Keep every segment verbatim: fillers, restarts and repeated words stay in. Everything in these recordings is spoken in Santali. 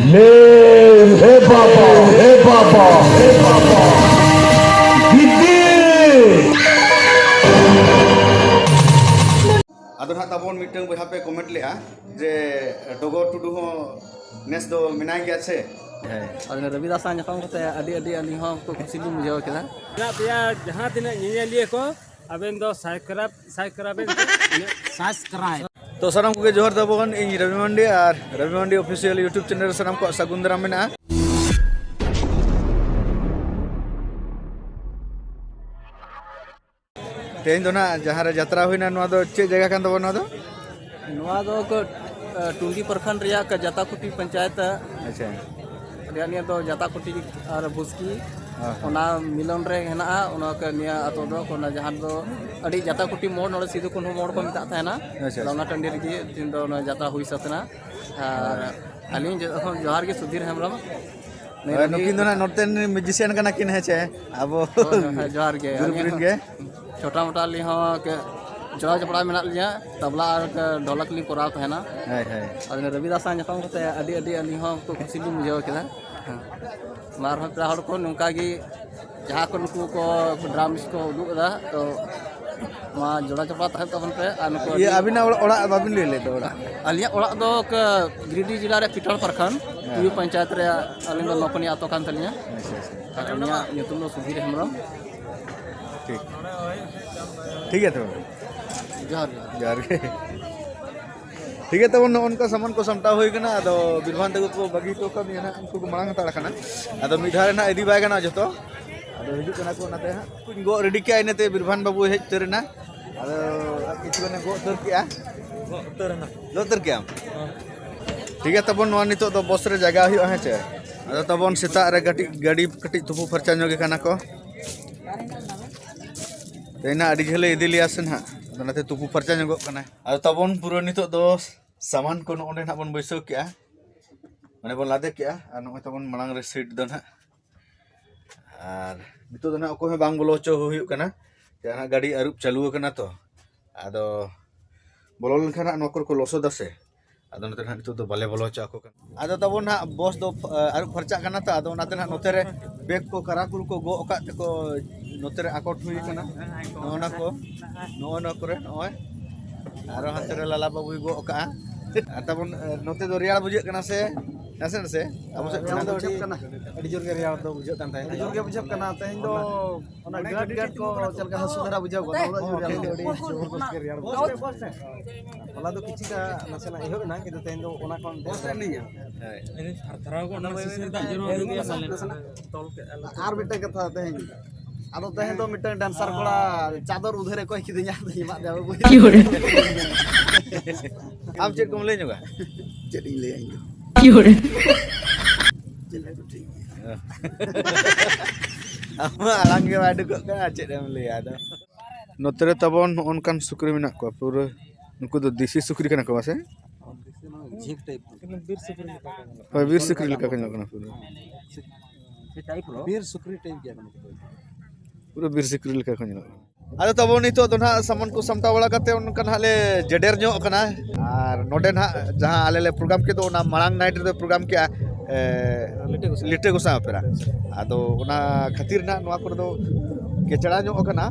ᱞᱮ, ᱦᱮ ᱵᱟᱵᱟ, ᱦᱮ ᱵᱟᱵᱟ, ᱦᱮ ᱵᱟᱵᱟ, ᱜᱤᱫᱤ᱾ ᱟᱫᱚ ᱱᱟᱦᱟᱜ ᱛᱟᱵᱚᱱ ᱢᱤᱫᱴᱟᱝ ᱵᱚᱭᱦᱟ ᱯᱮ ᱠᱚᱢᱮᱱᱴ ᱞᱮᱜᱼᱟ ᱡᱮ ᱰᱚᱜᱚᱨ ᱴᱩᱰᱩ ᱦᱚᱸ ᱱᱮᱥ ᱫᱚ ᱢᱮᱱᱟᱭ ᱜᱮᱭᱟ ᱥᱮ? ᱦᱮᱸ᱾ ᱟᱫᱚ ᱨᱚᱵᱤᱫᱟᱥ ᱥᱟᱶ ᱧᱟᱯᱟᱢ ᱠᱟᱛᱮ ᱟᱹᱰᱤ, ᱟᱹᱰᱤ ᱟᱹᱞᱤᱧ ᱦᱚᱸ ᱠᱚ ᱠᱩᱥᱤ ᱞᱤᱧ ᱵᱩᱡᱷᱟᱹᱣ ᱠᱮᱫᱟ᱾ ᱢᱮᱱᱟᱜ ᱯᱮᱭᱟ ᱡᱟᱦᱟᱸ ᱛᱤᱱᱟᱹᱜ ᱧᱮᱧᱮᱞᱤᱭᱟᱹ ᱠᱚ, ᱟᱵᱮᱱ ᱫᱚ ᱥᱟᱵᱥᱠᱨᱟᱭᱤᱵ, ᱥᱟᱵᱥᱠᱨᱟᱭᱤᱵ ᱵᱮᱱ ᱯᱮ᱾ ᱥᱟᱵᱥᱠᱨᱟᱭᱤᱵ᱾ ᱛᱚ ᱥᱟᱱᱟᱢ ᱠᱚᱜᱮ ᱡᱚᱦᱟᱨ ᱛᱟᱵᱚᱱ, ᱤᱧ ᱨᱚᱵᱤ ᱢᱟᱱᱰᱤ ᱟᱨ ᱨᱚᱵᱤ ᱢᱟᱱᱰᱤ ᱚᱯᱷᱤᱥᱤᱭᱟᱞ YouTube ᱪᱮᱱᱮᱞ ᱨᱮ ᱥᱟᱱᱟᱢ ᱠᱚᱣᱟᱜ ᱥᱟᱹᱜᱩᱱ ᱫᱟᱨᱟᱢ ᱢᱮᱱᱟᱜᱼᱟ᱾ ᱛᱮᱦᱮᱧ ᱫᱚ ᱱᱟᱜ ᱡᱟᱦᱟᱸ ᱨᱮ ᱡᱟᱛᱨᱟ ᱦᱩᱭᱱᱟ, ᱱᱚᱣᱟ ᱫᱚ ᱪᱮᱫ ᱡᱟᱭᱜᱟ ᱠᱟᱱ ᱛᱟᱵᱚᱱᱟ ᱱᱚᱣᱟ ᱫᱚ? ᱱᱚᱣᱟ ᱫᱚ ᱠᱚ, ᱟ, ᱴᱩᱝᱜᱤ ᱯᱨᱚᱠᱷᱚᱸᱰ ᱨᱮᱭᱟᱜ ᱠᱚ ᱡᱟᱛᱟᱠᱩᱴᱤ ᱯᱚᱧᱪᱟᱭᱮᱛ ᱟᱪᱪᱷᱟ᱾ ᱨᱮᱭᱟᱜ ᱱᱤᱭᱟᱹ ᱫᱚ ᱡᱟᱛᱟᱠᱩᱴᱤ ᱟᱨ ᱵᱩᱥᱠᱤ ᱦᱮᱸ, ᱦᱮᱸ᱾ ᱚᱱᱟ ᱢᱤᱞᱚᱱ ᱨᱮ ᱦᱮᱱᱟᱜᱼᱟ᱾ ᱚᱱᱟ ᱠᱚ ᱱᱤᱭᱟᱹ ᱟᱛᱳ ᱫᱚ ᱚᱱᱟ ᱡᱟᱦᱟᱸ ᱫᱚ ᱟᱹᱰᱤ ᱡᱟᱛᱟᱠᱩᱴᱤ ᱢᱳᱲ, ᱱᱚᱰᱮ ᱥᱤᱫᱩ ᱠᱟᱹᱱᱦᱩ ᱢᱳᱲ ᱠᱚ ᱢᱮᱛᱟᱜ ᱛᱟᱦᱮᱱᱟ᱾ ᱟᱪᱪᱷᱟ, ᱟᱫᱚ ᱟᱪᱪᱷᱟ᱾ ᱚᱱᱟ ᱴᱟᱺᱰᱤ ᱨᱮᱜᱮ ᱛᱮᱦᱮᱧ ᱫᱚ ᱚᱱᱟ ᱡᱟᱛᱨᱟ ᱦᱩᱭ ᱥᱟᱹᱛ ᱮᱱᱟ᱾ ᱟᱨ ᱦᱮᱸ᱾ ᱟᱹᱞᱤᱧ ᱡᱚ-, ᱡᱚᱦᱟᱨ ᱜᱮ ᱥᱩᱫᱷᱤᱨ ᱦᱮᱢᱵᱨᱚᱢ᱾ ᱦᱳᱭ, ᱱᱩᱠᱤᱱ ᱫᱚ ᱱᱟᱜ ᱱᱚᱛᱮᱱ musician ᱠᱟᱱᱟ ᱠᱤᱱ, ᱦᱮᱸ ᱪᱮ? ᱟᱵᱚ ᱦᱳᱭ, ᱦᱳᱭ, ᱦᱳᱭ, ᱡᱚᱦᱟᱨ ᱜᱮ᱾ ᱜᱨᱩᱯ ᱟᱹᱞᱤᱧ ᱨᱮᱱ ᱦᱚᱸ ᱜᱮ᱾ ᱪᱷᱳᱴᱟ ᱢᱳᱴᱟ ᱟᱹᱞᱤᱧ ᱦᱚᱸ ᱠᱟᱹᱡ ᱡᱚᱲᱟᱣ ᱡᱚᱯᱲᱟᱣ ᱢᱮᱱᱟᱜ ᱞᱤᱧᱟ, ᱛᱟᱵᱞᱟ ᱟᱨ ᱰᱷᱚᱞᱚᱠ ᱞᱤᱧ ᱠᱚᱨᱟᱣ ᱛᱟᱦᱮᱱᱟ᱾ ᱦᱳᱭ, ᱦᱳᱭ᱾ ᱟᱫᱚ ᱨᱚᱵᱤ ᱫᱟᱥ ᱥᱟᱶ ᱧᱟᱯᱟᱢ ᱠᱟᱛᱮ ᱟᱹᱰᱤ, ᱟᱹᱰᱤ ᱟᱹᱞᱤᱧ ᱦᱚᱸ ᱠᱚ ᱠᱩᱥᱤ ᱞᱤᱧ ᱵᱩᱡᱷᱟᱹᱣ ᱠᱮᱫᱟ᱾ ᱦᱮᱸ᱾ ᱢᱟ ᱟᱨᱦᱚᱸ ᱯᱮᱲᱟ ᱦᱚᱲ ᱠᱚ ᱱᱚᱝᱠᱟ ᱜᱮ ᱡᱟᱦᱟᱸ ᱠᱚ ᱱᱩᱠᱩ ᱠᱚ drums ᱠᱚ ᱩᱫᱩᱜ ᱮᱫᱟ, ᱛᱚ ᱱᱚᱣᱟ ᱡᱚᱲᱟ ᱡᱚᱯᱲᱟᱣ ᱛᱟᱦᱮᱱ ᱛᱟᱵᱚᱱ ᱯᱮ᱾ ᱟᱨ ᱱᱩᱠᱩ ᱤᱭᱟᱹ, ᱟᱹᱰᱤ ᱟᱹᱵᱤᱱᱟᱜ ᱚᱲᱟᱜ, ᱚᱲᱟᱜ ᱵᱟᱵᱤᱱ ᱞᱟᱹᱭ ᱞᱮᱫ ᱫᱚ, ᱚᱲᱟᱜ? ᱟᱹᱞᱤᱧᱟᱜ ᱚᱲᱟᱜ ᱫᱚ ᱠᱟ-, ᱜᱤᱨᱤᱰᱤ ᱡᱮᱞᱟ ᱨᱮ ᱯᱤᱴᱟᱲ ᱯᱟᱨᱠᱷᱟᱱ, ᱦᱮᱸ᱾ ᱯᱩᱭᱩ ᱯᱚᱧᱪᱟᱭᱮᱛ ᱨᱮᱭᱟᱜ ᱟᱹᱞᱤᱧ ᱫᱚ ᱱᱚᱠᱚᱱᱤᱭᱟ ᱟᱛᱳ ᱠᱟᱱ ᱛᱟᱹᱞᱤᱧᱟ᱾ ᱟᱪᱪᱷᱟ, ᱟᱪᱪᱷᱟ᱾ ᱟᱨ ᱟᱹᱞᱤᱧᱟᱜ ᱧᱩᱛᱩᱢ ᱫᱚ ᱥᱩᱫᱷᱤᱨ ᱦᱮᱢᱵᱨᱚᱢ᱾ ᱴᱷᱤᱠ᱾ ᱴᱷᱤᱠ ᱜᱮᱭᱟ ᱛᱚᱵᱮ᱾ ᱡᱚᱦᱟᱨ ᱜᱮ᱾ ᱡᱚᱦᱟᱨ ᱜᱮ᱾ ᱴᱷᱤᱠ ᱜᱮᱭᱟ, ᱛᱟᱵᱚᱱ ᱱᱚᱜᱼᱚ ᱱᱚᱝᱠᱟ ᱥᱟᱢᱟᱱ ᱠᱚ ᱥᱟᱢᱴᱟᱣ ᱦᱩᱭ ᱠᱟᱱᱟ᱾ ᱟᱫᱚ ᱵᱤᱨᱵᱷᱟᱱ ᱛᱟᱠᱚ ᱠᱚ ᱵᱟᱹᱜᱤ ᱦᱚᱴᱚ ᱠᱟᱜ ᱢᱮᱭᱟ ᱱᱟᱜ, ᱩᱱᱠᱩ ᱠᱚ ᱢᱟᱲᱟᱝ ᱦᱟᱛᱟᱲ ᱠᱟᱱᱟ᱾ ᱟᱫᱚ ᱢᱤᱫ ᱫᱷᱟᱣ ᱨᱮ ᱱᱟᱜ ᱤᱫᱤ ᱵᱟᱭ ᱜᱟᱱᱚᱜᱼᱟ ᱡᱚᱛᱚ᱾ ᱟᱫᱚ ᱦᱤᱡᱩᱜ ᱠᱟᱱᱟ ᱠᱚ ᱚᱱᱟᱛᱮ ᱦᱟᱸᱜ᱾ ᱩᱱᱠᱩᱧ ᱜᱚᱜ ᱨᱮᱰᱤ ᱠᱮᱜᱼᱟ, ᱤᱱᱟᱹᱛᱮ ᱵᱤᱨᱵᱷᱟᱱ ᱵᱟᱹᱵᱩᱭ ᱦᱮᱡ ᱩᱛᱟᱹᱨ ᱮᱱᱟ᱾ ᱟᱫᱚ ᱠᱤᱪᱷᱩ ᱜᱟᱱᱮ ᱜᱚᱜ ᱩᱛᱟᱹᱨ ᱠᱮᱜᱼᱟ᱾ ᱜᱚᱜ ᱩᱛᱟᱹᱨ ᱮᱱᱟ᱾ ᱜᱚᱜ ᱩᱛᱟᱹᱨ ᱠᱮᱜᱼᱟᱢ? ᱦᱮᱸ᱾ ᱴᱷᱤᱠ ᱜᱮᱭᱟ, ᱛᱟᱵᱚᱱ ᱱᱚᱣᱟ ᱱᱤᱛᱚᱜ ᱫᱚ ᱵᱚᱥ ᱨᱮ ᱡᱟᱭᱜᱟ ᱦᱩᱭᱩᱜᱼᱟ, ᱦᱮᱸ ᱪᱮ? ᱟᱫᱚ ᱛᱟᱵᱚᱱ ᱥᱮᱛᱟᱜ ᱨᱮ ᱠᱟᱹᱴᱤᱡ ᱜᱟᱹᱰᱤ ᱠᱟᱹᱴᱤᱡ ᱛᱩᱯᱩ ᱯᱷᱟᱨᱪᱟ ᱧᱚᱜ ᱜᱮ ᱠᱟᱱᱟ ᱠᱚ᱾ ᱛᱮᱦᱮᱧ ᱱᱟᱜ ᱟᱹᱰᱤ ᱡᱷᱟᱹᱞᱮ ᱤᱫᱤ ᱞᱮᱭᱟ ᱥᱮ ᱱᱟᱜ, ᱟᱫᱚ ᱚᱱᱟᱛᱮ ᱛᱩᱯᱩ ᱯᱷᱟᱨᱪᱟ ᱧᱚᱜᱚᱜ ᱠᱟᱱᱟᱭ᱾ ᱟᱫᱚ ᱛᱟᱵᱚᱱ ᱯᱩᱨᱟᱹ ᱱᱤᱛᱚᱜ ᱫᱚ ᱥᱟᱢᱟᱱ ᱠᱚ ᱱᱚᱜᱼᱚ ᱱᱚᱸᱰᱮ ᱱᱟᱜ ᱵᱚᱱ ᱵᱟᱹᱭᱥᱟᱹᱣ ᱠᱮᱜᱼᱟ, ᱢᱟᱱᱮ ᱵᱚᱱ ᱞᱟᱫᱮ ᱠᱮᱜᱼᱟ᱾ ᱟᱨ ᱱᱚᱜᱼᱚᱭ ᱛᱟᱵᱚᱱ ᱢᱟᱲᱟᱝ ᱨᱮ ᱥᱤᱴ ᱫᱚ ᱱᱟᱜ, ᱟᱨ ᱱᱤᱛᱚᱜ ᱫᱚ ᱱᱟᱜ ᱚᱠᱚᱭ ᱦᱚᱸ ᱵᱟᱝ ᱵᱚᱞᱚ ᱦᱚᱪᱚ ᱦᱩᱭᱩᱜ ᱠᱟᱱᱟ᱾ ᱪᱮᱫᱟᱜ ᱱᱟᱜ ᱜᱟᱹᱰᱤ ᱟᱹᱨᱩᱵ ᱪᱟᱹᱞᱩ ᱟᱠᱟᱱᱟ ᱛᱚ, ᱟᱫᱚ ᱵᱚᱞᱚ ᱞᱮᱱᱠᱷᱟᱱ ᱱᱟᱜ ᱱᱚᱣᱟ ᱠᱚᱨᱮ ᱠᱚ ᱞᱚᱥᱚᱫᱟ ᱥᱮ, ᱟᱫᱚ ᱱᱚᱛᱮ ᱱᱟᱦᱟᱜ ᱱᱤᱛᱚᱜ ᱫᱚ ᱵᱟᱞᱮ ᱵᱚᱞᱚ ᱦᱚᱪᱚ ᱟᱠᱚ ᱠᱟᱱᱟ᱾ ᱟᱫᱚ ᱛᱟᱵᱚᱱ ᱱᱟᱦᱟᱜ ᱵᱚᱥ ᱫᱚ, ᱟ, ᱟᱹᱨᱩᱵ ᱯᱷᱟᱨᱪᱟᱜ ᱠᱟᱱᱟ ᱛᱚ, ᱟᱫᱚ ᱚᱱᱟᱛᱮ ᱱᱟᱦᱟᱜ ᱱᱚᱛᱮ ᱨᱮ ᱵᱮᱜᱽ ᱠᱚ ᱠᱟᱨᱟᱠᱩᱞ ᱠᱚ ᱜᱚᱜ ᱟᱠᱟᱫ ᱛᱮᱠᱚ ᱱᱚᱛᱮ ᱨᱮ ᱟᱠᱚᱴ ᱦᱩᱭ ᱟᱠᱟᱱᱟ᱾ ᱱᱚᱜᱼᱚ ᱱᱟ ᱠᱚ, ᱱᱚᱜᱼᱚ ᱱᱟ ᱠᱚᱨᱮ ᱱᱚᱜᱼᱚᱭ ᱟᱨᱚ ᱦᱟᱱᱛᱮ ᱨᱮ ᱞᱟᱞᱟ ᱵᱟᱹᱵᱩᱭ ᱜᱚᱜ ᱟᱠᱟᱜᱼᱟ᱾ ᱟᱨ ᱛᱟᱵᱚᱱ, ᱟ, ᱱᱚᱛᱮ ᱫᱚ ᱨᱮᱭᱟᱲ ᱵᱩᱡᱷᱟᱹᱜ ᱠᱟᱱᱟ ᱥᱮ ᱱᱟᱥᱮ ᱱᱟᱥᱮ? ᱟᱵᱚ ᱥᱮᱫ ᱨᱮᱭᱟᱲ ᱠᱷᱚᱱᱟᱜ ᱫᱚ ᱫᱚ ᱟᱹᱰᱤ, ᱵᱩᱡᱷᱟᱹᱜ ᱠᱟᱱᱟ᱾ ᱟᱹᱰᱤ ᱡᱳᱨ ᱜᱮ ᱨᱮᱭᱟᱲ ᱫᱚ ᱵᱩᱡᱷᱟᱹᱜ ᱠᱟᱱ ᱛᱟᱦᱮᱸᱫ᱾ ᱟᱹᱰᱤ ᱡᱳᱨ ᱜᱮ ᱵᱩᱡᱷᱟᱹᱜ ᱠᱟᱱᱟ᱾ ᱛᱮᱦᱮᱧ ᱫᱚ ᱚᱱᱟ ᱜᱟᱹᱴ ᱜᱟᱹᱴ ᱠᱚ ᱪᱮᱫ ᱞᱮᱠᱟ ᱦᱟᱹᱥᱩ ᱫᱷᱟᱨᱟ ᱵᱩᱡᱷᱟᱹᱣ ᱜᱚᱫ, ᱩᱱᱟᱹᱜ ᱡᱳᱨ ᱨᱮᱭᱟᱲ ᱛᱮᱦᱮᱧ ᱫᱚ ᱵᱩᱡᱷᱟᱹᱜ ᱟᱹᱰᱤ ᱡᱳᱨ ᱜᱮ ᱨᱮᱭᱟᱲ ᱵᱩᱡᱷᱟᱹᱜ ᱠᱟᱱᱟ᱾ ᱦᱚᱞᱟ ᱫᱚ ᱠᱤᱪᱷᱩᱴᱟ ᱱᱟᱥᱮᱱᱟᱜ ᱮᱦᱚᱵ ᱮᱱᱟ, ᱠᱤᱱᱛᱩ ᱛᱮᱦᱮᱧ ᱫᱚ ᱚᱱᱟ ᱠᱷᱚᱱ ᱰᱷᱮᱨ ᱫᱷᱟᱨᱟ᱾ ᱦᱳᱭ᱾ ᱟᱨ ᱢᱤᱫᱴᱟᱝ ᱠᱟᱛᱷᱟ ᱛᱮᱦᱮᱧ, ᱟᱫᱚ ᱛᱮᱦᱮᱧ ᱫᱚ ᱢᱤᱫᱴᱟᱝ ᱰᱟᱱᱥᱟᱨ ᱠᱚᱲᱟ ᱪᱟᱫᱚᱨ ᱩᱫᱷᱟᱹᱨᱮ ᱠᱚᱭ ᱠᱤᱫᱤᱧᱟ, ᱟᱫᱚᱧ ᱮᱢᱟᱫ ᱫᱮᱭᱟ ᱵᱟᱹᱵᱩ᱾ ᱟᱢ ᱪᱮᱫ ᱠᱚᱢ ᱞᱟᱹᱭ ᱧᱚᱜᱟ? ᱪᱮᱫ ᱤᱧ ᱞᱟᱹᱭᱟ ᱤᱧ ᱫᱚ? ᱪᱮᱫ ᱦᱚᱸ ᱴᱷᱤᱠ ᱜᱮᱭᱟ᱾ ᱟᱢᱟᱜ ᱟᱲᱟᱝ ᱜᱮ ᱵᱟᱭ ᱩᱰᱩᱠᱚᱜ ᱠᱟᱱᱟ, ᱪᱮᱫ ᱮᱢ ᱞᱟᱹᱭᱟ ᱟᱫᱚ? ᱱᱚᱛᱮ ᱨᱮ ᱛᱟᱵᱚᱱ ᱱᱚᱜᱼᱚ ᱱᱚᱝᱠᱟᱱ ᱥᱩᱠᱨᱤ ᱢᱮᱱᱟᱜ ᱠᱚᱣᱟ, ᱯᱩᱨᱟᱹ ᱱᱩᱠᱩ ᱫᱚ ᱫᱮᱥᱤ ᱥᱩᱠᱨᱤ ᱠᱟᱱᱟ ᱠᱚ ᱵᱟᱥᱮ? ᱡᱷᱤᱠ ᱴᱟᱭᱤᱯ᱾ ᱦᱳᱭ, ᱵᱤᱨ ᱥᱩᱠᱨᱤ ᱞᱮᱠᱟ ᱠᱚ ᱧᱮᱞᱚᱜ ᱠᱟᱱᱟ ᱯᱩᱨᱟᱹ᱾ ᱵᱤᱨ ᱥᱩᱠᱨᱤ ᱴᱟᱭᱤᱯ ᱜᱮᱭᱟ ᱠᱚ ᱱᱩᱠᱩ ᱫᱚ᱾ ᱯᱩᱨᱟᱹ ᱵᱤᱨ ᱥᱩᱠᱨᱤ ᱞᱮᱠᱟ ᱠᱚ ᱧᱮᱞᱚᱜ ᱠᱟᱱᱟ᱾ ᱟᱫᱚ ᱛᱟᱵᱚ ᱱᱤᱛᱚᱜ ᱫᱚ ᱱᱟᱦᱟᱜ ᱥᱟᱢᱟᱱ ᱠᱚ ᱥᱟᱢᱴᱟᱣ ᱵᱟᱲᱟ ᱠᱟᱛᱮ ᱚᱱᱠᱟ ᱱᱟᱦᱟᱜ ᱞᱮ ᱡᱮᱰᱮᱨ ᱧᱚᱜ ᱠᱟᱱᱟ᱾ ᱟᱨ ᱱᱚᱰᱮ ᱱᱟᱦᱟᱜ ᱡᱟᱦᱟᱸ ᱟᱞᱮ ᱞᱮ ᱯᱨᱳᱜᱨᱟᱢ ᱠᱮᱫ ᱫᱚ, ᱚᱱᱟ ᱢᱟᱲᱟᱝ ᱱᱟᱭᱤᱴ ᱨᱮᱫᱚ ᱯᱨᱳᱜᱨᱟᱢ ᱠᱮᱜᱼᱟ, ᱮ, ᱞᱤᱴᱟᱹ ᱜᱚᱸᱥᱟᱭ᱾ ᱞᱤᱴᱟᱹ ᱜᱚᱸᱥᱟᱭ ᱚᱯᱮᱨᱟ᱾ ᱟᱫᱚ ᱚᱱᱟ ᱠᱷᱟᱹᱛᱤᱨ ᱱᱟᱦᱟᱜ ᱱᱚᱣᱟ ᱠᱚᱨᱮ ᱫᱚ ᱠᱮᱪᱲᱟ ᱧᱚᱜ ᱠᱟᱱᱟ᱾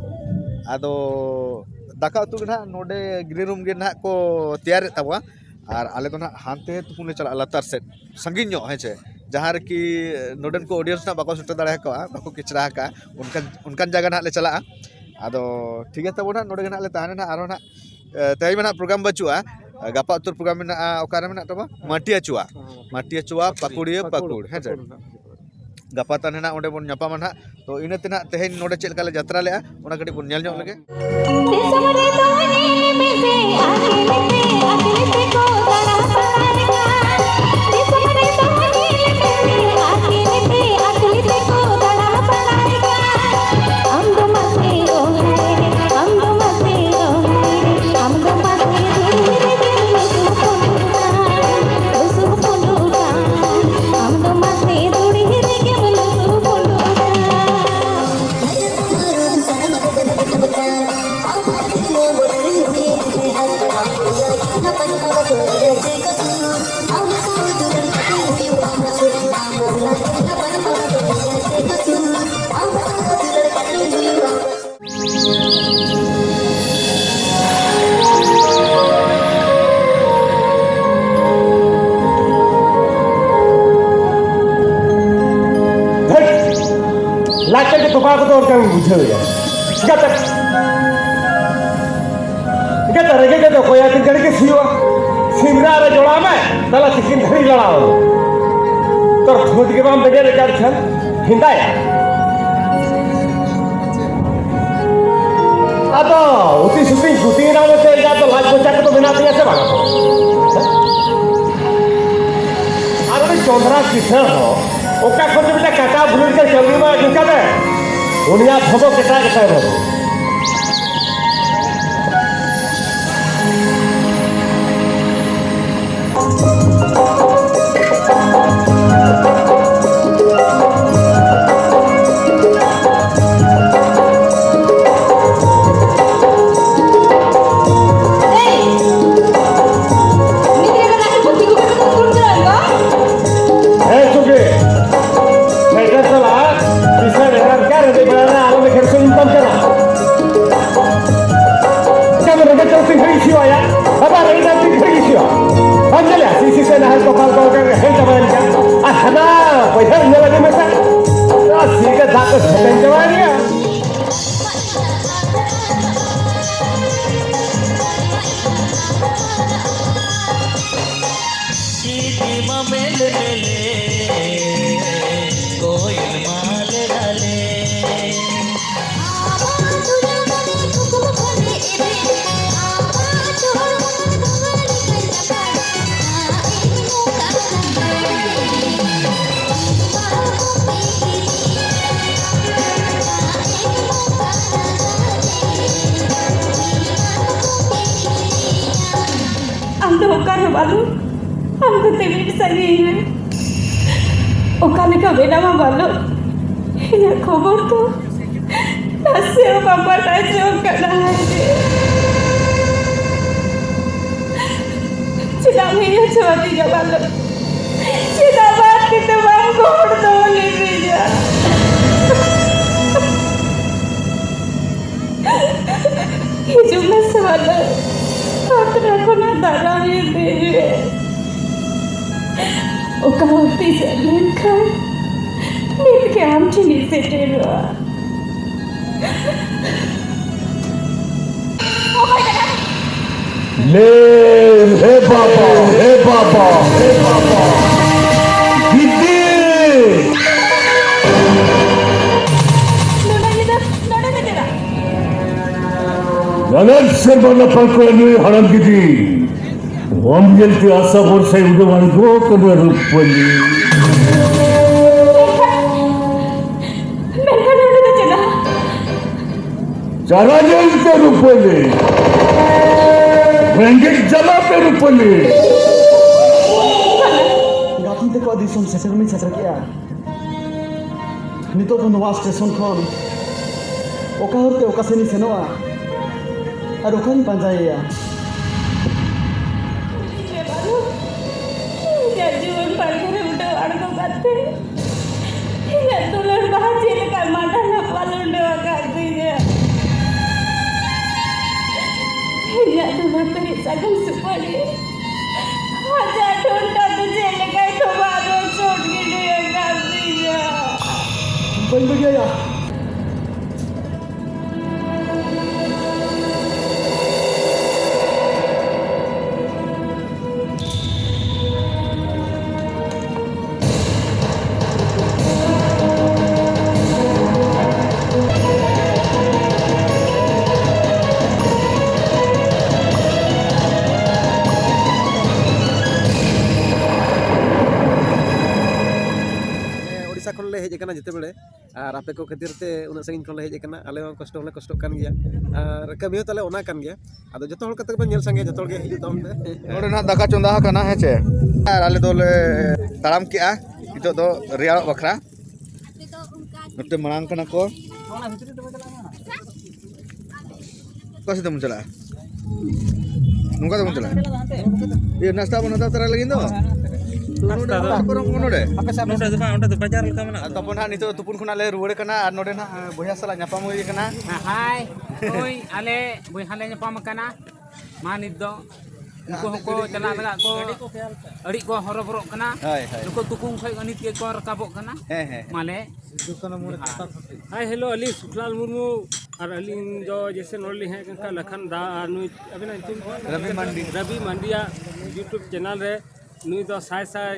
ᱟᱫᱚ ᱫᱟᱠᱟ ᱩᱛᱩ ᱜᱮ ᱱᱟᱦᱟᱜ ᱱᱚᱰᱮ ᱜᱨᱤᱱ ᱨᱩᱢ ᱜᱮ ᱱᱟᱦᱟᱜ ᱠᱚ ᱛᱮᱭᱟᱨᱮᱫ ᱛᱟᱵᱚᱣᱟ᱾ ᱟᱨ ᱟᱞᱮ ᱫᱚ ᱱᱟᱦᱟᱜ ᱦᱟᱱᱛᱮ ᱛᱩᱯᱩᱱ ᱞᱮ ᱪᱟᱞᱟᱜᱼᱟ, ᱞᱟᱛᱟᱨ ᱥᱮᱫ, ᱥᱟᱺᱜᱤᱧ ᱧᱚᱜ, ᱦᱮᱸ ᱪᱮ, ᱡᱟᱦᱟᱸ ᱨᱮᱠᱤ ᱱᱚᱰᱮᱱ ᱠᱚ ᱚᱰᱤᱭᱮᱱᱥ ᱱᱟᱦᱟᱜ ᱵᱟᱠᱚ ᱥᱮᱴᱮᱨ ᱫᱟᱲᱮ ᱟᱠᱟᱫᱼᱟ, ᱵᱟᱠᱚ ᱠᱮᱪᱲᱟ ᱟᱠᱟᱫᱼᱟ, ᱚᱱᱠᱟᱱ, ᱚᱱᱠᱟᱱ ᱡᱟᱭᱜᱟ ᱱᱟᱦᱟᱜ ᱞᱮ ᱪᱟᱞᱟᱜᱼᱟ᱾ ᱟᱫᱚ ᱴᱷᱤᱠ ᱜᱮᱭᱟ ᱛᱟᱵᱚ ᱱᱟᱦᱟᱜ, ᱱᱚᱰᱮ ᱜᱮ ᱱᱟᱦᱟᱜ ᱞᱮ ᱛᱟᱦᱮᱱᱟ ᱱᱟᱦᱟᱜ, ᱟᱨᱦᱚᱸ ᱱᱟᱦᱟᱜ, ᱮ, ᱛᱮᱦᱮᱧ ᱢᱟ ᱱᱟᱦᱟᱜ ᱯᱨᱳᱜᱨᱟᱢ ᱵᱟᱹᱪᱩᱜᱼᱟ᱾ ᱜᱟᱯᱟ ᱩᱛᱟᱹᱨ ᱯᱨᱳᱜᱨᱟᱢ ᱢᱮᱱᱟᱜᱼᱟ, ᱚᱠᱟᱨᱮ ᱢᱮᱱᱟᱜ ᱛᱟᱵᱚᱱᱟ? ᱢᱟᱹᱴᱤᱭᱟᱹ ᱪᱩᱣᱟ, ᱢᱟᱹᱴᱤᱭᱟᱹ ᱪᱩᱣᱟ, ᱯᱟᱹᱠᱩᱲᱤᱭᱟᱹ, ᱯᱟᱹᱠᱩᱲ, ᱦᱮᱸ ᱪᱮ? ᱜᱟᱯᱟ ᱛᱟᱦᱮᱱ ᱱᱟᱦᱟᱜ ᱚᱸᱰᱮ ᱵᱚᱱ ᱧᱟᱯᱟᱢᱟ ᱱᱟᱦᱟᱜ᱾ ᱛᱚ ᱤᱱᱟᱹ ᱛᱮ ᱱᱟᱦᱟᱜ ᱛᱮᱦᱮᱧ ᱱᱚᱰᱮ ᱪᱮᱫ ᱞᱮᱠᱟ ᱞᱮ ᱡᱟᱛᱨᱟ ᱞᱮᱜᱼᱟ, ᱚᱱᱟ ᱠᱟᱹᱴᱤᱡ ᱵᱚᱱ ᱧᱮᱞ ᱧᱚᱜ ᱞᱮᱜᱮ᱾ ᱫᱤᱥᱚᱢ ᱨᱮᱫᱚ ᱧᱮᱞ ᱢᱮᱥᱮ, ᱟᱹᱠᱤᱞ ᱛᱮ, ᱟᱹᱠᱤᱞ ᱛᱮᱠᱚ ᱫᱟᱬᱟ ᱵᱟᱲᱟᱭ ᱠᱟᱱ᱾ ᱫᱤᱥᱚᱢ ᱨᱮᱫᱚ ᱧᱮᱞ ᱢᱮᱥᱮ, ᱟᱹᱠᱤᱞ ᱛᱮ, ᱟᱹᱠᱤᱞ ᱛᱮᱠᱚ ᱫᱟᱬᱟ ᱵᱟᱲᱟᱭ ᱠᱟᱱ᱾ ᱟᱢ ᱫᱚ ᱢᱟᱥᱮ ᱚᱦᱟᱭ ᱨᱮ, ᱟᱢ ᱫᱚ ᱢᱟᱥᱮ ᱚᱦᱟᱭ ᱨᱮ, ᱟᱢ ᱫᱚ ᱢᱟᱥᱮ ᱫᱩᱲᱩᱵ ᱨᱮᱜᱮᱢ ᱞᱩᱥᱩ ᱯᱩᱸᱰᱩᱜ ᱠᱟᱱ, ᱞᱩᱥᱩ ᱯᱩᱸᱰᱩᱜ ᱠᱟᱱ᱾ ᱟᱢ ᱫᱚ ᱢᱟᱥᱮ ᱫᱩᱲᱩᱵ ᱨᱮᱜᱮᱢ ᱞᱩᱥᱩ ᱯᱩᱸᱰᱩᱜ ᱠᱟᱱ᱾ ᱟᱪᱪᱷᱟ, ᱡᱚᱛᱚ ᱠᱚᱲᱟ ᱠᱚᱫᱚ ᱚᱱᱠᱟᱢ ᱵᱩᱡᱷᱟᱹᱣ ᱮᱭᱟ᱾ ᱪᱤᱠᱟᱹᱛᱮ? ᱪᱤᱠᱟᱹᱛᱮ ᱨᱮᱸᱜᱮᱡ ᱫᱚ ᱚᱠᱚᱭᱟᱜ ᱛᱤᱱ ᱜᱷᱟᱹᱲᱤᱡ ᱜᱮ ᱥᱤᱭᱳᱜᱼᱟ? ᱥᱤᱢᱨᱟᱜ ᱨᱮ ᱡᱚᱲᱟᱣ ᱢᱮ, ᱛᱟᱦᱞᱮ ᱛᱤᱠᱤᱱ ᱫᱷᱟᱹᱨᱤᱡ ᱞᱟᱲᱟᱣ ᱢᱮ᱾ ᱛᱚ ᱴᱷᱩᱸᱴ ᱜᱮ ᱵᱟᱢ ᱵᱮᱸᱜᱮᱫ ᱟᱠᱟᱫ ᱠᱷᱟᱱ ᱦᱮᱸᱫᱟᱭᱟ᱾ ᱟᱫᱚ ᱩᱛᱤ ᱥᱩᱛᱤᱧ ᱜᱩᱛᱤᱭᱮᱱᱟ ᱢᱮᱱᱛᱮ ᱮᱴᱟᱜ ᱫᱚ ᱞᱟᱡ ᱢᱚᱪᱟ ᱠᱚᱫᱚ ᱢᱮᱱᱟᱜ ᱛᱤᱧᱟ ᱥᱮ ᱵᱟᱝ? ᱟᱨ ᱩᱱᱤ ᱪᱚᱸᱫᱽᱨᱟ ᱠᱤᱥᱟᱹᱬ ᱦᱚᱸ ᱚᱠᱟ ᱠᱷᱚᱱ ᱪᱚ ᱢᱤᱫᱴᱟᱝ ᱠᱟᱴᱟ ᱵᱩᱞᱩ ᱞᱮᱠᱟ ᱪᱟᱣᱞᱮ ᱢᱟ ᱟᱹᱜᱩ ᱠᱟᱫᱮ᱾ ᱩᱱᱤᱭᱟᱜ ᱵᱷᱚᱵᱚ ᱠᱮᱴᱟ ᱜᱮᱛᱟᱭ ᱵᱟᱹᱵᱩ᱾ ᱦᱮᱸ, ᱪᱩᱜᱤ᱾ ᱥᱟᱭᱠᱮᱞ ᱪᱟᱞᱟᱜ, ᱠᱤᱥᱟᱹᱬ ᱮᱨᱟ ᱠᱟᱨ ᱨᱮ ᱵᱮᱲᱟ ᱨᱮ ᱟᱞᱚᱢ ᱮᱠᱷᱮᱱ ᱥᱩᱱ ᱛᱟᱢ ᱠᱟᱱᱟ᱾ ᱪᱟᱞ ᱨᱮᱜᱮ ᱪᱟᱞ ᱛᱤᱧ ᱦᱤᱲᱤᱧ ᱥᱤᱣᱟᱭᱟ᱾ ᱵᱟᱵᱟ ᱨᱮᱜᱮ ᱪᱟᱞ ᱛᱤᱧ ᱦᱤᱲᱤᱧ ᱥᱤᱣᱟ᱾ ᱵᱟᱢ ᱧᱮᱞᱟ, ᱥᱤ ᱥᱤ ᱛᱮ ᱱᱟᱦᱮᱞ ᱠᱚ ᱯᱷᱟᱞ ᱠᱚ ᱠᱟᱱ ᱦᱮᱡ ᱪᱟᱵᱟᱭᱮᱱ ᱜᱮᱭᱟ᱾ ᱟᱨ ᱦᱟᱱᱟ ᱵᱟᱹᱭᱦᱟᱹᱲ ᱧᱮᱞ ᱟᱹᱜᱩᱭ ᱢᱮᱥᱮ᱾ ᱟᱨ ᱥᱤ ᱛᱮ ᱫᱟᱜ ᱠᱚ ᱥᱮᱴᱮᱧ ᱪᱟᱵᱟᱭᱮᱱ ᱜᱮᱭᱟ᱾ ᱪᱤᱴᱤ ᱢᱟ ᱢᱮᱞ ᱢᱮᱞᱮ, ᱠᱚᱭᱮᱞ ᱢᱟ ᱟᱞᱮ ᱟᱞᱮ᱾ ᱟᱢ ᱫᱚ ᱚᱠᱟᱨᱮ ᱵᱟᱹᱞᱩ? ᱟᱢ ᱫᱚ ᱛᱤᱱᱟᱹᱜ ᱥᱟᱺᱜᱤᱧ ᱨᱮ? ᱚᱠᱟ ᱞᱮᱠᱟ ᱢᱮᱱᱟᱢᱟ ᱵᱟᱹᱞᱩ? ᱤᱧᱟᱹᱜ ᱠᱷᱚᱵᱚᱨ ᱫᱚ ᱱᱟᱥᱮ ᱦᱚᱸ ᱵᱟᱢ ᱵᱟᱰᱟᱭ ᱦᱚᱪᱚ ᱟᱠᱟᱫᱟ᱾ ᱦᱟᱭ ᱨᱮ, ᱪᱮᱫᱟᱜ ᱮᱢ ᱦᱮᱡ ᱦᱚᱪᱚ ᱟᱹᱫᱤᱧᱟ ᱵᱟᱹᱞᱩ? ᱪᱮᱫᱟᱜ ᱵᱟᱨ ᱛᱤ ᱛᱮ ᱵᱟᱢ ᱜᱚᱦᱚᱲ ᱫᱚᱦᱚ ᱞᱤᱫᱤᱧᱟ? ᱦᱤᱡᱩᱜ ᱢᱮ ᱥᱮ ᱵᱟᱹᱞᱩ, ᱯᱟᱛᱲᱟ ᱠᱷᱚᱱᱟᱜ ᱫᱟᱨᱟᱢ ᱤᱫᱤᱧ ᱢᱮ᱾ ᱚᱠᱟ ᱦᱚᱨ ᱛᱮ ᱥᱮᱱ ᱞᱮᱱᱠᱷᱟᱱ ᱱᱤᱛ ᱜᱮ ᱟᱢ ᱴᱷᱮᱱᱤᱧ ᱥᱮᱴᱮᱨᱚᱜᱼᱟ᱾ ᱞᱮ, ᱦᱮ ᱵᱟᱵᱟ, ᱦᱮ ᱵᱟᱵᱟ, ᱦᱮ ᱵᱟᱵᱟ᱾ ᱜᱤᱫᱤ! ᱱᱚᱰᱮ ᱧᱤᱫᱟᱹ, ᱱᱚᱰᱮ ᱫᱚ ᱪᱮᱫᱟᱜ? ᱱᱟᱱᱟᱱ ᱥᱮᱨᱢᱟ ᱞᱟᱯᱷᱟᱝ ᱠᱚᱨᱮ ᱱᱩᱭ ᱦᱟᱲᱟᱢ ᱜᱤᱫᱤ᱾ ᱚᱢ ᱧᱮᱞᱛᱮ ᱟᱥᱟ ᱵᱷᱚᱨᱥᱟᱭ ᱩᱰᱟᱹᱣ ᱟᱬᱜᱚ ᱠᱟᱱᱟ ᱨᱩᱯᱟᱹᱞᱤ᱾ ᱢᱮᱱᱠᱷᱟᱱ ᱱᱚᱰᱮ ᱫᱚ ᱪᱮᱫᱟᱜ? ᱪᱟᱨᱟ ᱧᱮᱞᱛᱮ ᱨᱩᱯᱟᱹᱞᱤ᱾ ᱨᱮᱸᱜᱮᱡ ᱡᱟᱞᱟᱛᱮ ᱨᱩᱯᱟᱹᱞᱤ᱾ ᱜᱟᱛᱮ ᱛᱟᱠᱚᱣᱟᱜ ᱫᱤᱥᱚᱢ ᱥᱮᱴᱮᱨ ᱢᱟᱧ ᱥᱮᱴᱮᱨ ᱠᱮᱜᱼᱟ᱾ ᱱᱤᱛᱚᱜ ᱫᱚ ᱱᱚᱣᱟ ᱥᱴᱮᱥᱚᱱ ᱠᱷᱚᱱ ᱚᱠᱟ ᱦᱚᱨᱛᱮ ᱚᱠᱟ ᱥᱮᱱᱤᱧ ᱥᱮᱱᱚᱜᱼᱟ ᱟᱨ ᱚᱠᱟᱧ ᱯᱟᱸᱡᱟᱭᱮᱭᱟ? ᱤᱧᱟᱹᱜ ᱡᱩᱣᱟᱹᱱ ᱯᱟᱨᱠᱚᱢ ᱨᱮ ᱩᱰᱟᱹᱣ ᱟᱬᱜᱚ ᱠᱟᱛᱮ ᱤᱧᱟᱹᱜ ᱫᱩᱞᱟᱹᱲ ᱵᱟᱦᱟ ᱪᱮᱫ ᱞᱮᱠᱟ ᱢᱟᱰᱟ ᱞᱟᱯᱟᱞ ᱩᱰᱟᱹᱣ ᱟᱠᱟᱫ ᱛᱤᱧᱟᱹ᱾ ᱤᱧᱟᱹᱜ ᱫᱩᱞᱟᱹᱲ ᱯᱮᱨᱮᱡ ᱥᱟᱹᱜᱩᱱ ᱥᱩᱯᱟᱹᱲᱤ ᱟᱡᱟᱜ ᱴᱷᱚᱱᱴᱟ ᱫᱚ ᱪᱮᱫ ᱞᱮᱠᱟᱭ ᱛᱚᱯᱟᱜ ᱨᱚᱪᱚᱫ ᱜᱤᱰᱤ ᱟᱠᱟᱫ ᱛᱤᱧᱟ᱾ ᱵᱟᱹᱧ ᱵᱟᱹᱜᱤᱭᱟᱭᱟ᱾ ᱢᱟᱱᱮ ᱳᱰᱤᱥᱟ ᱠᱷᱚᱱ ᱞᱮ ᱦᱮᱡ ᱟᱠᱟᱱᱟ ᱡᱮᱛᱮ ᱵᱮᱲᱮ, ᱟᱨ ᱟᱯᱮ ᱠᱚ ᱠᱷᱟᱹᱛᱤᱨ ᱛᱮ ᱩᱱᱟᱹᱜ ᱥᱟᱺᱜᱤᱧ ᱠᱷᱚᱱ ᱞᱮ ᱦᱮᱡ ᱟᱠᱟᱱᱟ᱾ ᱟᱞᱮ ᱦᱚᱸ ᱠᱚᱥᱴᱚ ᱦᱚᱸᱞᱮ ᱠᱚᱥᱴᱚᱜ ᱠᱟᱱ ᱜᱮᱭᱟ, ᱟᱨ ᱠᱟᱹᱢᱤ ᱦᱚᱸ ᱛᱟᱞᱮ ᱚᱱᱟ ᱠᱟᱱ ᱜᱮᱭᱟ᱾ ᱟᱫᱚ ᱡᱚᱛᱚ ᱦᱚᱲ ᱠᱟᱛᱮ ᱜᱮᱵᱚᱱ ᱧᱮᱞ ᱥᱟᱸᱜᱮᱭᱟ, ᱡᱚᱛᱚ ᱦᱚᱲ ᱜᱮ ᱦᱤᱡᱩᱜ ᱛᱟᱵᱚᱱ ᱯᱮ᱾ ᱱᱚᱰᱮ ᱱᱟᱦᱟᱜ ᱫᱟᱠᱟ ᱪᱚᱸᱫᱟ ᱟᱠᱟᱱᱟ, ᱦᱮᱸ ᱪᱮ? ᱟᱨ ᱟᱞᱮ ᱫᱚᱞᱮ ᱛᱟᱲᱟᱢ ᱠᱮᱜᱼᱟ ᱱᱤᱛᱚᱜ ᱫᱚ ᱨᱮᱭᱟᱲᱚᱜ ᱵᱟᱠᱷᱨᱟ᱾ ᱱᱚᱛᱮ ᱢᱟᱲᱟᱝ ᱠᱟᱱᱟ ᱠᱚ᱾ ᱚᱠᱟ ᱥᱮᱫ ᱛᱮᱵᱚᱱ ᱪᱟᱞᱟᱜᱼᱟ? ᱱᱚᱝᱠᱟ ᱛᱮᱵᱚᱱ ᱪᱟᱞᱟᱜᱼᱟ᱾ ᱤᱭᱟᱹ, ᱱᱟᱥᱛᱟ ᱵᱚᱱ ᱦᱟᱛᱟᱣ ᱛᱚᱨᱟ ᱞᱟᱹᱜᱤᱫ ᱫᱚ᱾ ᱛᱚ, ᱱᱚᱰᱮ ᱱᱟᱥᱛᱟ ᱫᱚ ᱱᱚᱰᱮ ᱵᱟᱝ, ᱚᱸᱰᱮ ᱫᱚ ᱵᱟᱡᱟᱨ ᱞᱮᱠᱟ ᱢᱮᱱᱟᱜᱼᱟ᱾ ᱟᱨ ᱛᱟᱨᱯᱚᱨ ᱱᱟᱦᱟᱜ ᱱᱤᱛᱚᱜ ᱛᱩᱯᱩᱱ ᱠᱷᱚᱱᱟᱜ ᱞᱮ ᱨᱩᱣᱟᱹᱲ ᱠᱟᱱᱟ ᱟᱨ ᱱᱚᱰᱮ ᱱᱟᱦᱟᱜ ᱵᱚᱭᱦᱟ ᱥᱟᱞᱟᱜ ᱧᱟᱯᱟᱢ ᱦᱩᱭ ᱠᱟᱱᱟ᱾ ᱦᱟᱭ, ᱦᱳᱭ, ᱟᱞᱮ ᱵᱚᱭᱦᱟ ᱞᱮ ᱧᱟᱯᱟᱢ ᱟᱠᱟᱱᱟ᱾ ᱢᱟ ᱱᱤᱛ ᱫᱚ ᱩᱱᱠᱩ ᱦᱚᱸᱠᱚ ᱪᱟᱞᱟᱜ ᱞᱟᱜᱟᱜ ᱠᱚ ᱟᱹᱰᱤ ᱠᱚ ᱦᱚᱨᱚᱵᱚᱨᱚᱜ ᱠᱟᱱᱟ᱾ ᱦᱳᱭ, ᱦᱳᱭ᱾ ᱱᱩᱠᱩ ᱛᱩᱠᱩᱢ ᱠᱷᱚᱡ ᱜᱮ ᱱᱤᱛ ᱜᱮᱠᱚ ᱨᱟᱠᱟᱵᱚᱜ ᱠᱟᱱᱟ᱾ ᱦᱮᱸ, ᱦᱮᱸ᱾ ᱢᱟᱞᱮ ᱦᱟᱭ ᱦᱮᱞᱳ, ᱟᱹᱞᱤᱧ ᱥᱩᱠᱞᱟᱞ ᱢᱩᱨᱢᱩ, ᱟᱨ ᱟᱹᱞᱤᱧ ᱫᱚ ᱡᱮᱭᱥᱮ ᱱᱚᱰᱮ ᱞᱤᱧ ᱦᱮᱡ ᱟᱠᱟᱱ ᱠᱷᱟᱱ ᱞᱟᱠᱷᱟᱱ ᱫᱟ, ᱟᱨ ᱱᱩᱭ ᱟᱵᱤᱱᱟᱜ ᱧᱩᱛᱩᱢ? ᱨᱚᱵᱤ ᱢᱟᱱᱰᱤ᱾ ᱨᱚᱵᱤ ᱢᱟᱱᱰᱤᱭᱟᱜ YouTube channel ᱨᱮ ᱱᱩᱭ ᱫᱚ ᱥᱟᱭ ᱥᱟᱭ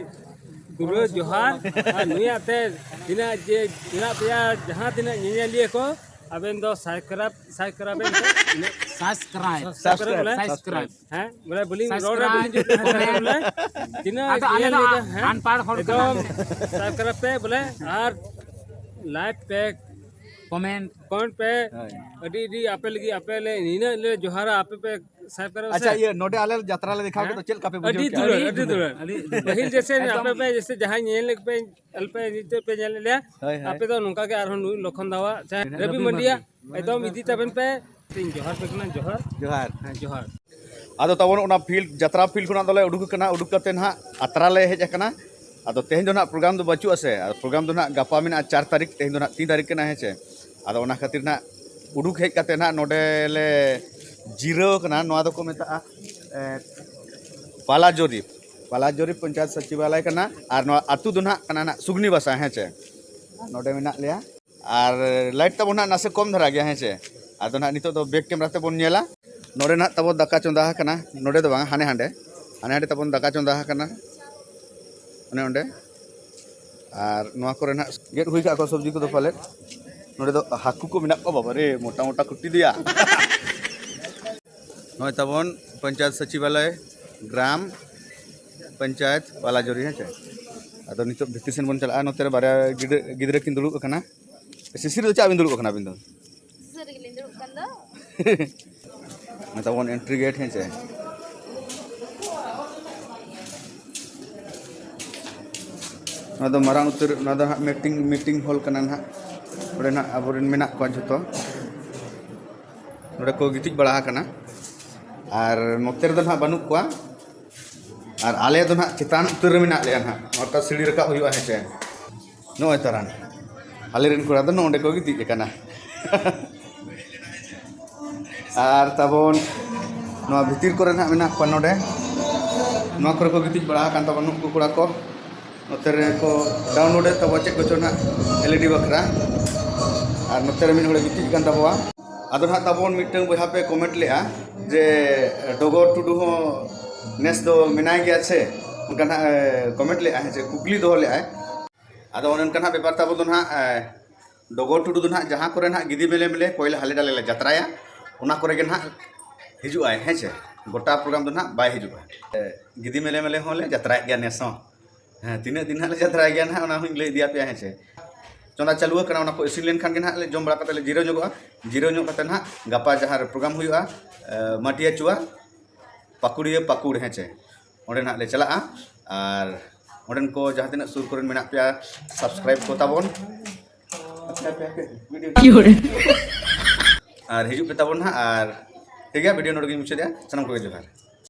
ᱫᱩᱞᱟᱹᱲ ᱡᱚᱦᱟᱨ᱾ ᱟᱨ ᱱᱩᱭᱟᱜ ᱛᱮ ᱛᱤᱱᱟᱹᱜ ᱡᱮ ᱢᱮᱱᱟᱜ ᱯᱮᱭᱟ, ᱡᱟᱦᱟᱸ ᱛᱤᱱᱟᱹᱜ ᱧᱮᱧᱮᱞᱤᱭᱟᱹ ᱠᱚ, ᱟᱵᱮᱱ ᱫᱚ subscribe, subscribe ᱵᱮᱱ ᱥᱮ᱾ ᱤᱱᱟᱹᱜ subscribe᱾ Subscribe ᱵᱚᱞᱮ᱾ Subscribe᱾ ᱦᱮᱸ, ᱵᱚᱞᱮ ᱵᱟᱹᱞᱤᱧ ᱨᱚᱲ ᱨᱮ ᱵᱟᱹᱞᱤᱧ ᱡᱩᱛ ᱠᱟᱱᱟ, ᱵᱚᱞᱮ᱾ ᱛᱤᱱᱟᱹᱜ ᱟᱫᱚ ᱟᱞᱮ ᱧᱮᱞ ᱫᱚ ᱞᱮᱫᱟ, ᱦᱮᱸ? ᱟᱱᱯᱟᱲ ᱦᱚᱲ ᱮᱠᱫᱚᱢ ᱠᱟᱱᱟᱞᱮ᱾ Subscribe ᱯᱮ ᱵᱚᱞᱮ, ᱟᱨ like ᱯᱮ, comment᱾ Comment ᱯᱮ᱾ ᱦᱳᱭ᱾ ᱟᱹᱰᱤ, ᱟᱹᱰᱤ ᱟᱯᱮ ᱞᱟᱹᱜᱤᱫ, ᱟᱯᱮ ᱞᱮ ᱱᱤᱱᱟᱹᱜ ᱞᱮ ᱡᱚᱦᱟᱨᱟ, ᱟᱯᱮ ᱯᱮ subscribe ᱟᱪᱪᱷᱟ, ᱥᱮ᱾ ᱤᱭᱟᱹ, ᱱᱚᱰᱮ ᱟᱞᱮ ᱡᱟᱛᱨᱟ ᱞᱮ ᱫᱮᱠᱷᱟᱣ ᱦᱮᱸ? ᱠᱮᱫᱟ, ᱪᱮᱫ ᱞᱮᱠᱟ ᱯᱮ ᱵᱩᱡᱷᱟᱹᱣ ᱟᱹᱰᱤ ᱠᱮᱜᱼᱟ? ᱫᱩᱞᱟᱹᱲ, ᱟᱹᱰᱤ ᱟᱹᱰᱤ ᱫᱩᱞᱟᱹᱲ᱾ ᱫᱩᱞᱟᱹᱲ᱾ ᱵᱟᱹᱦᱤᱞ ᱡᱮᱭᱥᱮ ᱮᱠᱫᱚᱢ᱾ ᱟᱯᱮ ᱯᱮ ᱡᱮᱭᱥᱮ ᱡᱟᱦᱟᱸᱭ ᱧᱮᱞ ᱞᱮᱫ ᱯᱮ, ᱟᱞᱮ ᱯᱮ ᱱᱤᱛᱚᱜ ᱯᱮ ᱧᱮᱞ ᱞᱮᱫ ᱞᱮᱭᱟ, ᱦᱳᱭ, ᱦᱳᱭ᱾ ᱟᱯᱮ ᱫᱚ ᱱᱚᱝᱠᱟ ᱜᱮ ᱟᱨᱦᱚᱸ ᱱᱩᱭ ᱞᱚᱠᱷᱚᱱ ᱫᱟᱣᱟᱜ ᱪᱟᱦᱮ ᱨᱚᱵᱤ ᱨᱚᱵᱤ ᱢᱟᱱᱰᱤᱭᱟᱜ ᱢᱟᱱᱰᱤ᱾ ᱮᱠᱫᱚᱢ ᱤᱫᱤ ᱛᱟᱵᱮᱱ ᱯᱮ᱾ ᱤᱧ ᱡᱚᱦᱟᱨ ᱯᱮ ᱠᱟᱱᱟ, ᱡᱚᱦᱟᱨ᱾ ᱡᱚᱦᱟᱨ᱾ ᱦᱮᱸ, ᱡᱚᱦᱟᱨ᱾ ᱟᱫᱚ ᱛᱟᱵᱚᱱ ᱚᱱᱟ field, ᱡᱟᱛᱨᱟ field ᱠᱷᱚᱱᱟᱜ ᱫᱚᱞᱮ ᱩᱰᱩᱠ ᱟᱠᱟᱱᱟ, ᱩᱰᱩᱠ ᱠᱟᱛᱮ ᱱᱟᱦᱟᱜ ᱟᱛᱨᱟ ᱞᱮ ᱦᱮᱡ ᱟᱠᱟᱱᱟ᱾ ᱟᱫᱚ ᱛᱮᱦᱮᱧ ᱫᱚ ᱱᱟᱦᱟᱜ program ᱫᱚ ᱵᱟᱹᱪᱩᱜᱼᱟ ᱥᱮ, ᱟᱫᱚ program ᱫᱚ ᱱᱟᱦᱟᱜ ᱜᱟᱯᱟ ᱢᱮᱱᱟᱜᱼᱟ, ᱪᱟᱨ ᱛᱟᱹᱨᱤᱠᱷ, ᱛᱮᱦᱮᱧ ᱫᱚ ᱱᱟᱦᱟᱜ ᱛᱤᱱ ᱛᱟᱹᱨᱤᱠᱷ ᱠᱟᱱᱟ, ᱦᱮᱸ ᱪᱮ? ᱟᱫᱚ ᱚᱱᱟ ᱠᱷᱟᱹᱛᱤᱨ ᱱᱟᱦᱟᱜ ᱩᱰᱩᱠ ᱦᱮᱡ ᱠᱟᱛᱮ ᱱᱟᱦᱟᱜ ᱱᱚᱰᱮ ᱞᱮ ᱡᱤᱨᱟᱹᱣ ᱟᱠᱟᱱᱟ᱾ ᱱᱚᱣᱟ ᱫᱚᱠᱚ ᱢᱮᱛᱟᱜᱼᱟ, ᱮ, ᱯᱟᱞᱟᱡᱚᱨᱤ, ᱯᱟᱞᱟᱡᱚᱨᱤ ᱯᱚᱧᱪᱟᱭᱮᱛ ᱥᱚᱪᱤᱵᱟᱞᱚᱭ ᱠᱟᱱᱟ᱾ ᱟᱨ ᱱᱚᱣᱟ ᱟᱹᱛᱩ ᱫᱚ ᱱᱟᱦᱟᱜ ᱠᱟᱱᱟ ᱱᱟᱦᱟᱜ ᱥᱩᱜᱽᱱᱤ ᱵᱟᱥᱟ, ᱦᱮᱸ ᱪᱮ? ᱱᱚᱰᱮ ᱢᱮᱱᱟᱜ ᱞᱮᱭᱟ᱾ ᱟᱨ light ᱛᱟᱵᱚᱱ ᱦᱟᱸᱜ ᱱᱟᱥᱮ ᱠᱚᱢ ᱫᱷᱟᱨᱟ ᱜᱮᱭᱟ, ᱦᱮᱸ ᱪᱮ? ᱟᱫᱚ ᱱᱟᱦᱟᱜ ᱱᱤᱛᱚᱜ ᱫᱚ back camera ᱛᱮᱵᱚᱱ ᱧᱮᱞᱟ᱾ ᱱᱚᱰᱮ ᱱᱟᱦᱟᱜ ᱛᱟᱵᱚ ᱫᱟᱠᱟ ᱪᱚᱸᱫᱟ ᱟᱠᱟᱱᱟ, ᱱᱚᱰᱮ ᱫᱚ ᱵᱟᱝ, ᱦᱟᱱᱮ ᱦᱟᱸᱰᱮ, ᱦᱟᱱᱮ ᱦᱟᱸᱰᱮ ᱛᱟᱵᱚᱱ ᱫᱟᱠᱟ ᱪᱚᱸᱫᱟ ᱟᱠᱟᱱᱟ, ᱚᱱᱮ ᱚᱸᱰᱮ᱾ ᱟᱨ ᱱᱚᱣᱟ ᱠᱚᱨᱮ ᱱᱟᱦᱟᱜ ᱜᱮᱫ ᱦᱩᱭ ᱠᱟᱜ ᱠᱚ ᱥᱚᱵᱽᱡᱤ ᱠᱚᱫᱚ ᱯᱟᱞᱮᱫ᱾ ᱱᱚᱰᱮ ᱫᱚ ᱦᱟᱹᱠᱩ ᱠᱚ ᱢᱮᱱᱟᱜ ᱠᱚᱣᱟ, ᱵᱟᱵᱟ ᱨᱮ, ᱢᱚᱴᱟ ᱢᱚᱴᱟ ᱠᱩᱴᱤ ᱫᱮᱭᱟ᱾ ᱱᱚᱜᱼᱚᱭ ᱛᱟᱵᱚᱱ ᱯᱚᱧᱪᱟᱭᱮᱛ ᱥᱚᱪᱤᱵᱟᱞᱚᱭ, ᱜᱨᱟᱢ ᱯᱚᱧᱪᱟᱭᱮᱛ ᱯᱟᱞᱟᱡᱚᱨᱤ, ᱦᱮᱸ ᱪᱮ? ᱟᱫᱚ ᱱᱤᱛᱚᱜ ᱵᱷᱤᱛᱤᱨ ᱥᱮᱱ ᱵᱚᱱ ᱪᱟᱞᱟᱜᱼᱟ᱾ ᱱᱚᱛᱮ ᱨᱮ ᱵᱟᱨᱭᱟ ᱜᱤᱫᱽᱨᱟᱹ, ᱜᱤᱫᱽᱨᱟᱹ ᱠᱤᱱ ᱫᱩᱲᱩᱵ ᱟᱠᱟᱱᱟ᱾ ᱥᱤᱥᱤᱨ ᱨᱮᱫᱚ ᱪᱮᱫ ᱵᱤᱱ ᱫᱩᱲᱩᱵ ᱟᱠᱟᱱᱟ ᱟᱹᱵᱤᱱ ᱫᱚ? ᱥᱩᱥᱟᱹᱨ ᱨᱮᱜᱮ ᱞᱤᱧ ᱫᱩᱲᱩᱵ ᱠᱟᱱ ᱫᱚ᱾ ᱱᱚᱣᱟ ᱛᱟᱵᱚᱱ entry gate, ᱦᱮᱸ ᱪᱮ? ᱱᱚᱣᱟ ᱫᱚ ᱢᱟᱨᱟᱝ ᱩᱛᱟᱹᱨ, ᱱᱚᱣᱟ ᱫᱚ ᱦᱟᱸᱜ meeting, meeting hall ᱠᱟᱱᱟ ᱱᱟᱦᱟᱜ᱾ ᱚᱸᱰᱮ ᱱᱟᱦᱟᱜ ᱟᱵᱚᱨᱮᱱ ᱢᱮᱱᱟᱜ ᱠᱚᱣᱟ ᱡᱷᱚᱛᱚ᱾ ᱱᱚᱰᱮ ᱠᱚ ᱜᱤᱛᱤᱡ ᱵᱟᱲᱟ ᱟᱠᱟᱱᱟ᱾ ᱟᱨ ᱱᱚᱛᱮ ᱨᱮᱫᱚ ᱱᱟᱦᱟᱜ ᱵᱟᱹᱱᱩᱜ ᱠᱚᱣᱟ᱾ ᱟᱨ ᱟᱞᱮ ᱫᱚ ᱱᱟᱦᱟᱜ ᱪᱮᱛᱟᱱ ᱩᱛᱟᱹᱨ ᱨᱮ ᱢᱮᱱᱟᱜ ᱞᱮᱭᱟ ᱱᱟᱦᱟᱜ᱾ ᱱᱚᱣᱟ ᱥᱤᱲᱤ ᱨᱟᱠᱟᱵ ᱦᱩᱭᱩᱜᱼᱟ, ᱦᱮᱸ ᱪᱮ? ᱱᱚᱜᱼᱚᱭ ᱛᱟᱨᱟᱱ᱾ ᱟᱞᱮ ᱨᱮᱱ ᱠᱚᱲᱟ ᱫᱚ ᱱᱚᱰᱮ ᱠᱚ ᱜᱤᱛᱤᱡ ᱟᱠᱟᱱᱟ᱾ ᱟᱨ ᱛᱟᱵᱚᱱ ᱱᱚᱣᱟ ᱵᱷᱤᱛᱤᱨ ᱠᱚᱨᱮ ᱱᱟᱦᱟᱜ ᱢᱮᱱᱟᱜ ᱠᱚᱣᱟ ᱱᱚᱰᱮ᱾ ᱱᱚᱣᱟ ᱠᱚᱨᱮ ᱠᱚ ᱜᱤᱛᱤᱡ ᱵᱟᱲᱟ ᱟᱠᱟᱱ ᱛᱟᱵᱚᱱᱟ ᱱᱩᱠᱩ ᱠᱚᱲᱟ ᱠᱚ᱾ ᱱᱚᱛᱮ ᱨᱮ ᱠᱚ ᱰᱟᱣᱩᱱᱞᱳᱰᱮᱫ ᱛᱟᱵᱚᱱᱟ ᱪᱮᱫ ᱠᱚᱪᱚ ᱱᱟᱦᱟᱜ ᱮᱞ ᱤ ᱰᱤ ᱵᱟᱠᱷᱨᱟ᱾ ᱟᱨ ᱱᱚᱛᱮ ᱨᱮ ᱢᱤᱫ ᱦᱚᱲᱮ ᱜᱤᱛᱤᱡ ᱠᱟᱱ ᱛᱟᱵᱚᱱᱟ᱾ ᱟᱫᱚ ᱱᱟᱦᱟᱜ ᱛᱟᱵᱚᱱ ᱢᱤᱫᱴᱟᱝ ᱵᱚᱭᱦᱟ ᱯᱮ ᱠᱚᱢᱮᱱᱴ ᱞᱮᱫᱼᱟ ᱡᱮ ᱰᱚᱜᱚᱨ ᱴᱩᱰᱩ ᱦᱚᱸ ᱱᱮᱥ ᱫᱚ ᱢᱮᱱᱟᱭ ᱜᱮᱭᱟ ᱥᱮ, ᱚᱱᱠᱟ ᱱᱟᱦᱟᱜ ᱠᱚᱢᱮᱱᱴ ᱞᱮᱫᱼᱟ, ᱦᱮᱸ ᱪᱮ, ᱠᱩᱠᱞᱤ ᱫᱚᱦᱚ ᱞᱮᱫᱼᱟᱭ᱾ ᱟᱫᱚ ᱚᱱᱮ ᱚᱱᱠᱟ ᱱᱟᱦᱟᱜ ᱵᱮᱯᱟᱨ ᱛᱟᱵᱚ ᱫᱚ ᱱᱟᱦᱟᱜ ᱰᱚᱜᱚᱨ ᱴᱩᱰᱩ ᱫᱚ ᱱᱟᱦᱟᱜ ᱡᱟᱦᱟᱸ ᱠᱚᱨᱮ ᱱᱟᱦᱟᱜ ᱜᱤᱫᱤ ᱢᱮᱞᱮ ᱢᱮᱞᱮ ᱯᱳᱭᱞᱳ ᱦᱟᱞᱮ ᱰᱟᱞᱮ ᱞᱮ ᱡᱟᱛᱨᱟᱭᱟ, ᱚᱱᱟ ᱠᱚᱨᱮ ᱜᱮ ᱱᱟᱦᱟᱜ ᱦᱤᱡᱩᱜᱼᱟᱭ, ᱦᱮᱸ ᱪᱮ᱾ ᱜᱚᱴᱟ ᱯᱨᱳᱜᱨᱟᱢ ᱫᱚ ᱱᱟᱦᱟᱜ ᱵᱟᱭ ᱦᱤᱡᱩᱜᱼᱟ᱾ ᱮ, ᱜᱤᱫᱤ ᱢᱮᱞᱮ ᱢᱮᱞᱮ ᱦᱚᱸᱞᱮ ᱡᱟᱛᱨᱟᱭᱮᱫ ᱜᱮᱭᱟ ᱱᱮᱥ ᱦᱚᱸ᱾ ᱦᱮᱸ, ᱛᱤᱱᱟᱹᱜ ᱫᱤᱱ ᱱᱟᱦᱟᱜ ᱞᱮ ᱡᱟᱛᱨᱟᱭ ᱜᱮᱭᱟ ᱱᱟᱦᱟᱜ, ᱚᱱᱟ ᱦᱚᱸᱧ ᱞᱟᱹᱭ ᱤᱫᱤᱭᱟᱯᱮᱭᱟ, ᱦᱮᱸ ᱪᱮ᱾ ᱪᱚᱸᱫᱟ ᱪᱟᱹᱞᱩ ᱟᱠᱟᱱᱟ, ᱚᱱᱟ ᱠᱚ ᱤᱥᱤᱱ ᱞᱮᱱᱠᱷᱟᱱ ᱜᱮ ᱱᱟᱦᱟᱜ ᱞᱮ ᱡᱚᱢ ᱵᱟᱲᱟ ᱠᱟᱛᱮ ᱞᱮ ᱡᱤᱨᱟᱹᱣ ᱧᱚᱜᱚᱜᱼᱟ᱾ ᱡᱤᱨᱟᱹᱣ ᱧᱚᱜ ᱠᱟᱛᱮ ᱱᱟᱦᱟᱜ ᱜᱟᱯᱟ ᱡᱟᱦᱟᱸ ᱨᱮ ᱯᱨᱳᱜᱨᱟᱢ ᱦᱩᱭᱩᱜᱼᱟ, ᱮ, ᱢᱟᱹᱴᱤᱭᱟᱹ ᱪᱩᱣᱟ ᱯᱟᱹᱠᱩᱲᱤᱭᱟᱹ ᱯᱟᱹᱠᱩᱲ, ᱦᱮᱸ ᱪᱮ, ᱚᱸᱰᱮ ᱱᱟᱦᱟᱜ ᱞᱮ ᱪᱟᱞᱟᱜᱼᱟ᱾ ᱟᱨ ᱚᱸᱰᱮᱱ ᱠᱚ ᱡᱟᱦᱟᱸ ᱛᱤᱱᱟᱹᱜ ᱥᱩᱨ ᱠᱚᱨᱮᱱ ᱢᱮᱱᱟᱜ ᱯᱮᱭᱟ, ᱥᱟᱵᱥᱠᱨᱟᱭᱤᱵ ᱠᱚ ᱛᱟᱵᱚᱱ᱾ ᱟᱨ ᱦᱤᱡᱩᱜ ᱯᱮ ᱛᱟᱵᱚᱱ ᱱᱟᱦᱟᱜ᱾ ᱟᱨ ᱴᱷᱤᱠ ᱜᱮᱭᱟ, ᱵᱷᱤᱰᱤᱭᱳ ᱱᱚᱰᱮ ᱜᱤᱧ ᱢᱩᱪᱟᱹᱫᱮᱜᱼᱟ᱾ ᱥᱟᱱᱟᱢ ᱠᱚᱜᱮ ᱡᱚᱦᱟᱨ᱾